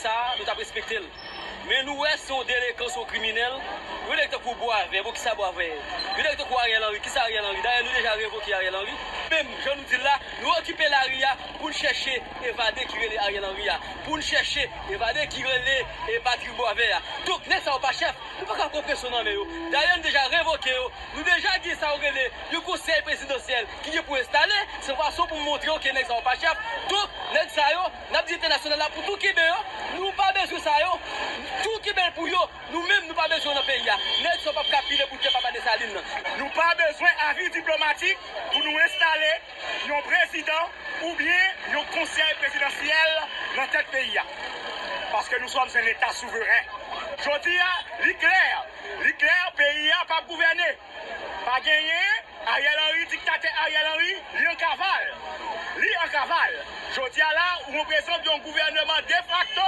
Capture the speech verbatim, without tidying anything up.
sa, nou t ap respekte l. Men nou wè se yon delenkan, se yon kriminèl. Yon nèg tankou Bwavè, bon, kisa Bwavè ye? Yon nèg tankou Ariel Henry, kisa Ariel Henry? Dayè, nou deja revoke Ariel Henry. Menm jan nou di l la, nou okipe lari a pou n chèche evade ki rele Ariel Henry a. Pou n chèche evade ki rele e Patrick Bwavè a. Donk, nèg sa yo pa chèf. Nou pa ka pran presyon nan men yo. Dayè, nou deja revoke yo. Nou deja gen sa yo rele yon konsèy prezidansyèl ki gen pou enstale. Se yon fason pou montre yo ke nèg sa yo pa chèf. Donk, nèg sa yo, n ap di entènasyonal la pou tou kenbe yo. Nou pa bezwen sa yo. Tou kenbe l pou yo. Nou menm, nou pa bezwen yo nan peyi a. Nèg sa yo p ap ka pile bout tè papa Desalin nan. Nou pa bezwen avi diplomatik pou nou enstale yon prezidan oubyen yon konsèy prezidansyèl nan tèt peyi a. Paske nous sommes un État souverain. Jodi a, li klè, li klè, peyi a p ap gouvène. Pa genyen, Ariel Henry, diktatè Ariel Henry, li an kaval. Li an kaval. Jodi a la, ou reprezante yon gouvèneman defakto